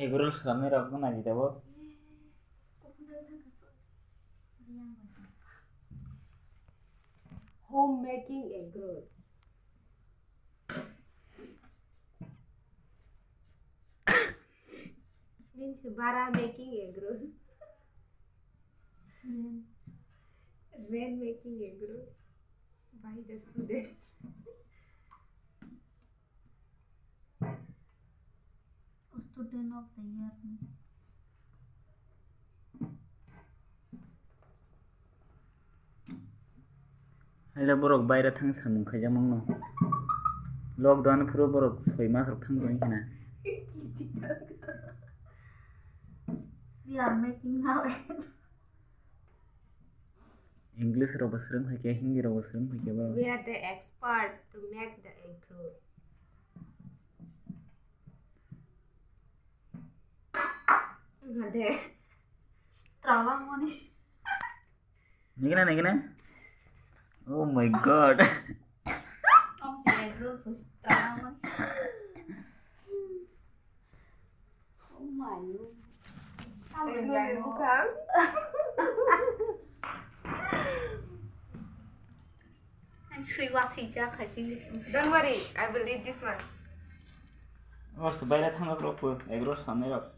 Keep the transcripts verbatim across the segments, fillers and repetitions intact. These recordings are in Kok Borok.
Egg roll swnamnai rok no naidi tabuk. Home making egg roll. Means bara making egg roll. Rain making egg roll by the student. Student of the year. Haile borok baire thang samung khaijakmano. Lockdown phuru borok soi mas rok thang tong khna. We are making now. English rok bo swrwng phaikhe, Hindi rok bo swrwng phaikhe borok. We are the expert to make the egg roll. Hade. Strala mani. Nigina, nigina. Oh my God. Ang si egg roll ko strala mani. Oh my God. Ang si egg roll ko. Ang sui wa si ja khai si. Don't worry, I will eat this one. Or se baira thang rok po, egg roll samne rok.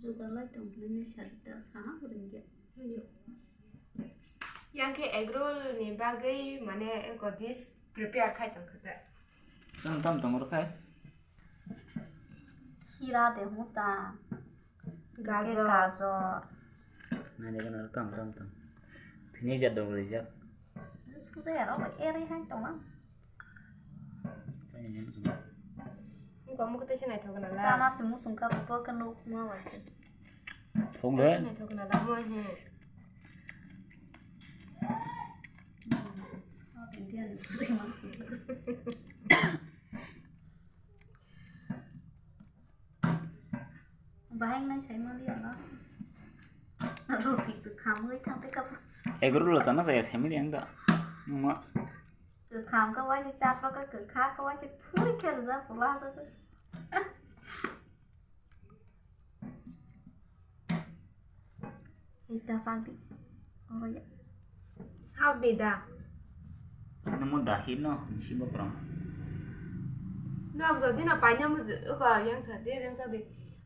Juda lai tong nini sarita sana gurung ya. Yang khe egg roll ni bagwi mane eko dish prepare khai tong kha ta. Tam tam tong ro khai. Khira de huta. Gajor. Gajor. Nai nai gana tam tam tam. Phini ja dong rijak. Suja ya ro eri hai tong ang. Sai ni sung. Gom ko te sinai thok na la. Tana si musung ka po ka nuk ma wa se. Thong le. Sinai thok na la mo he. Indian. Bahai nai sai mali ya la. Roti tu khamui thang te ka. Egg roll chana saya sai mali ang da. Ma. Kwkham khe waisa chapra khe kwkha khe waisa phuri khe rwjak pula aswk khe. Ita sakdi. Oro ya. Sakdi da. Namo dahi no, si bokrong. Nok jodi na paina mo ko yang sakdi, yang sakdi.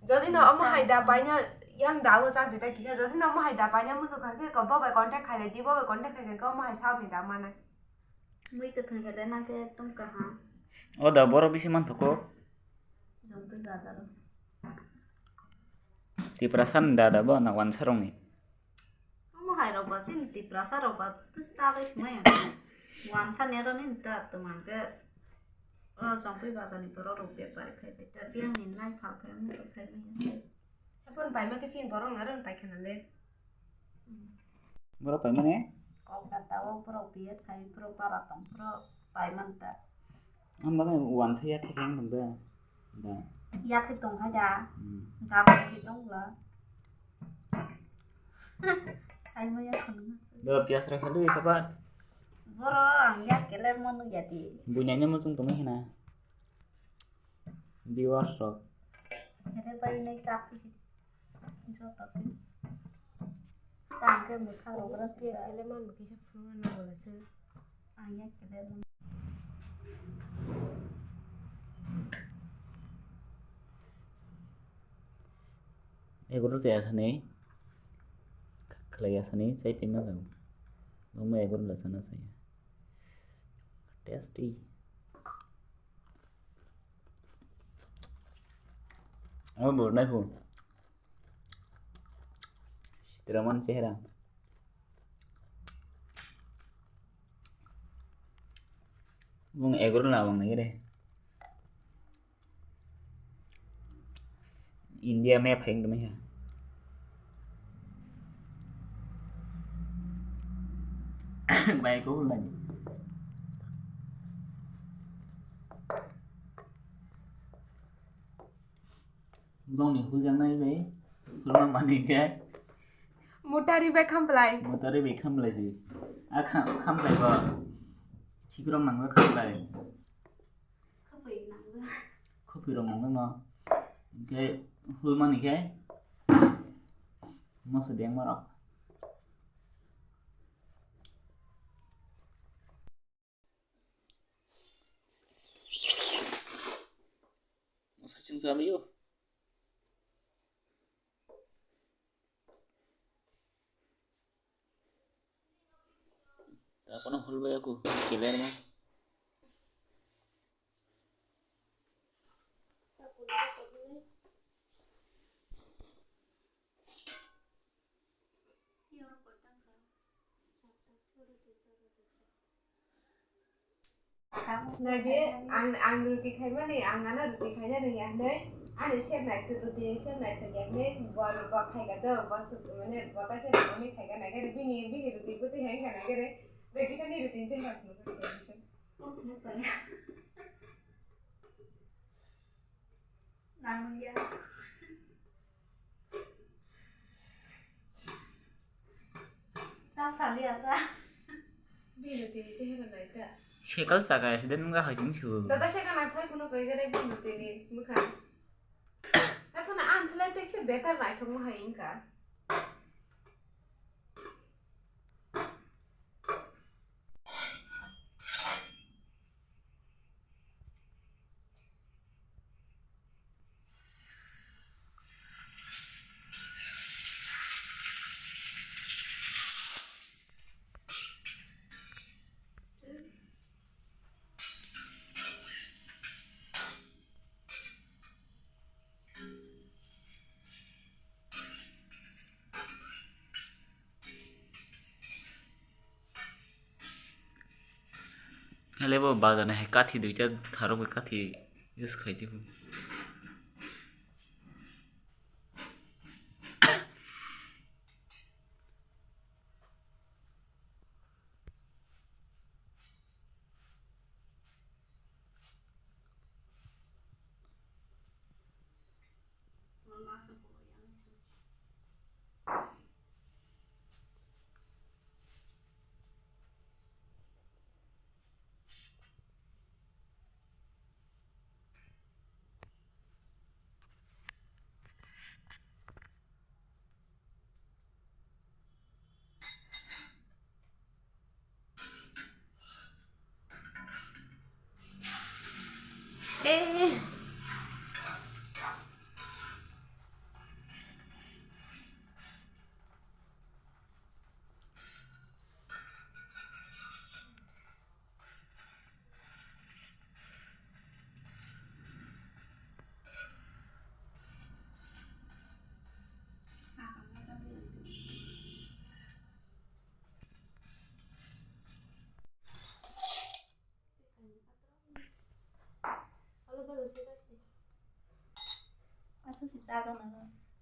Jodi na omo hai da paina yang da o sakdi ta kisa. Jodi na omo hai da paina mo so kha khe ko bo bai contact khai le di, bo bai contact khai khe ko omo hai sakdi da mana. Mui kwthwng khe le nang khe ekdom kaham. O da borok bisi manthogo. Jomtwi bazaro. Tiprasa ni da da bo na wansa rokni. Omo hai rok ba chini Tiprasa rok ba twis ta lai sumai ya. Wansa ni aro ni ta twmang khe. O Jomtwi bazar ni borok rok bepari khai bai ta biyang ni nai phal khai omo to sai manya. Haphun paima khe chini borok na ron paikha na le. Borok paimani? Kolkata o borok B Ed khai borok bara tong borok paimani ta. Ang bagwi wansa ya thekeng tong da. Da. Ya thek tong hai da. Hmm. Da bo ki tong la. Sai mo ya khun. Do pias ra khalu ka ba. Borok ang ya kele mo nu ya di. Buinai ne mo chung tong hina. Viewers rok. Kele pai nai ta. Joto khe. Tang khe mwkha rok rw sijak. Sele man bo kisa phunukna nango se. Ang ya khe de. Egoro chaya sani. Khlaiya sani chai pima jago. Omo egoro la chana chaya. Tasty. Omo bo nai phu. Sitiraman chehra. Bung egor na bang nai re. India map hai wngtongmani ha. Bai ko hulai. Bongni hujaknai bai hulma manwi khe. Mutari bai khamplai. Mutari bai khamplai si. A kham-, khamplai bo. Khikrom nangba khamplai. Khapui nangba. Khapui rok nangba no. Hwnkhe hulmani khe. Moso dengma rok. Sachung chamio. Tapono hulbai aku kelerma. Naidi, ang, ang ruti khaimani, ang ano ruti khaina rwngya hwnwi, ani chef naithok ruti, chef naithok ya hwnwi, bo, bo khaika do, bo suk, mane, bo ta se rwmani khaika naikhe, bini, bini ruti bwtwi hai kha naikhe, bai kisa ni ruti chwng kha phunukha, bai kisa. Nangya. Tam sali asa. Bini tini chehera naita. Sekal saka accident wngkha hai chini su. Tata seka nai phai phano koi gare bini tini mukha. Taphano ang selai tekse better naithok ma hai wngkha. Hale bo bazar ni hai kathi duita tharok bai kathi use khai di bo.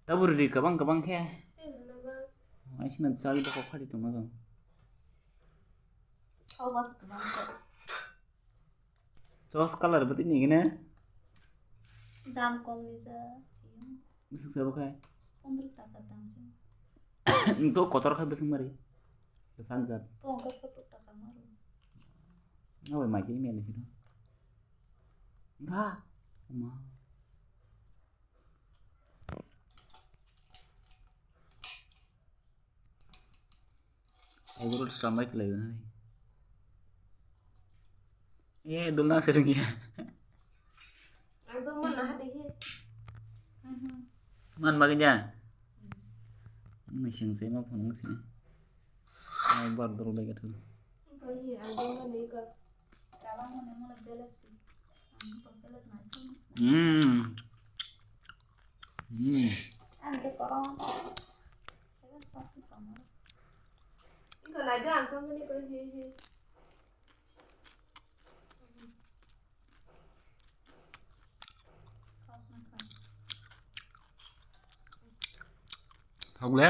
Tabuk rwdi kwbang kwbang khe. Aisino chali bokol khali tongma jang. Saugas kwbang khe. Sauce color bwtwi ni gini. Dam kom ni ja. Bwswk sabo khai? Pondro taka dam se. To kotor khai bwswk mari. Kwchang jat. To hwnkhe sottor taka maro. Abo mai se miyani sino. Ga. Ma. Egg roll sambai khlai gana ni. Eh, dulna sereng ya. Ang to mana hadi he. Man bagin ya. Mising se ma phone sini. Ai bar dol bai gatho. Ko hi ang to mana ka. Hmm. Hmm. Thok le.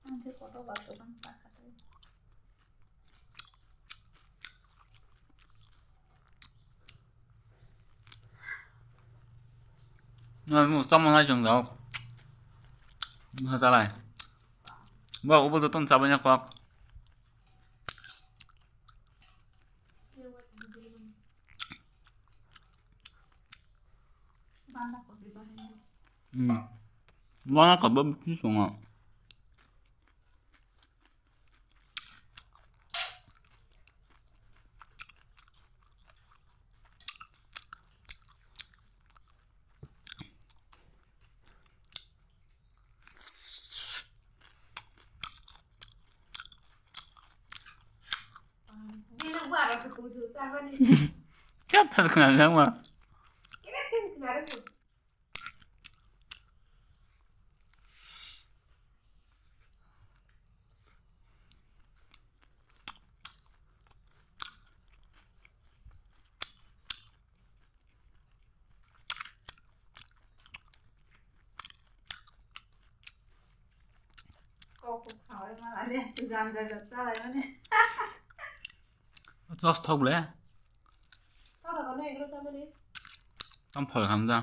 Ang khe kotor ba kwbang sakha tei. Tamo nai chwng jao. Talai. Bo ubo to ton chabai na kok. Hmm. Bana kok bo bithi songo. Kya thar khna jang ma. Kok kok khaui ma le, jam jam jam chalai mani. Chos thok le. Thok thok ne egro chamani. Tam phol ham da.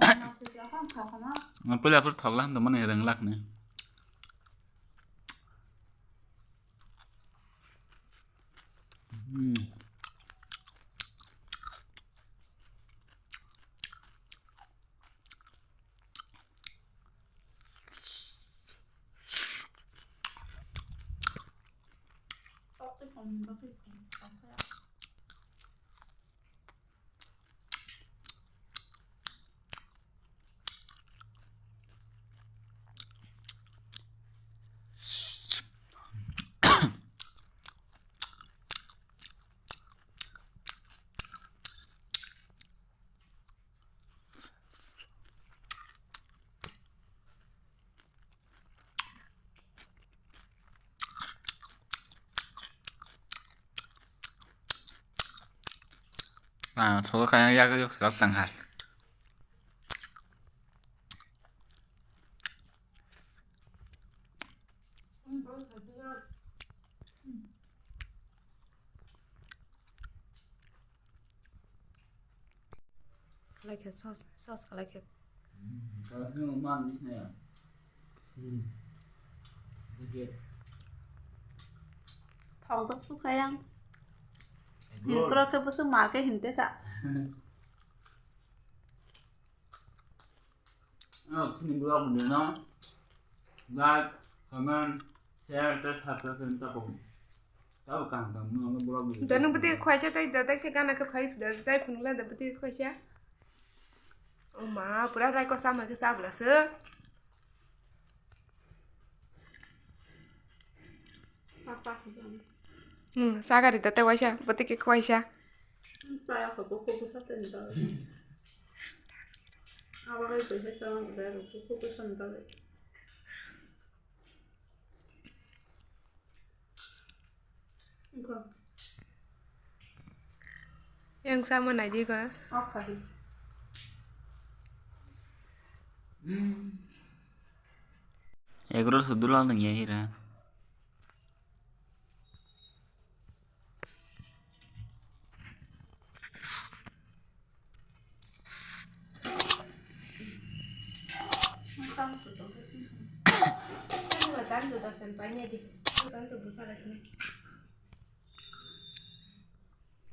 Ma ma se se ham thok na. Ma pula pur thok la ham da mani reng lak ne. Hmm. Ah, thogo kaya yak yak yak tang hai. Khlai khe sos, sos khlai khe. Hmm, khlai khe man ni khnaya. Hmm. Thok jak su kha yang. Bro. Bro khe busu ma khe hinte kha. Oh, chini vlog video no like, comment, share, tei subscribe khe ta bo. Tabo kaham kaham no vlog video. Janu bwtwi khuaisa tei da dai se gana khe phai da jai phunukla da bwtwi khuaisa. O ma pura rai kosa ma khe sabla se. Hmm, sagari da tei waisa bwtwi khe khuaisa. Chaya kho bukhuk bwsa tei ni bagwi. Abo hai kaisa chaya kho bukhuk bwsa ni bagwi. Yang sama nai di ko. Egro sudula nang ya hira.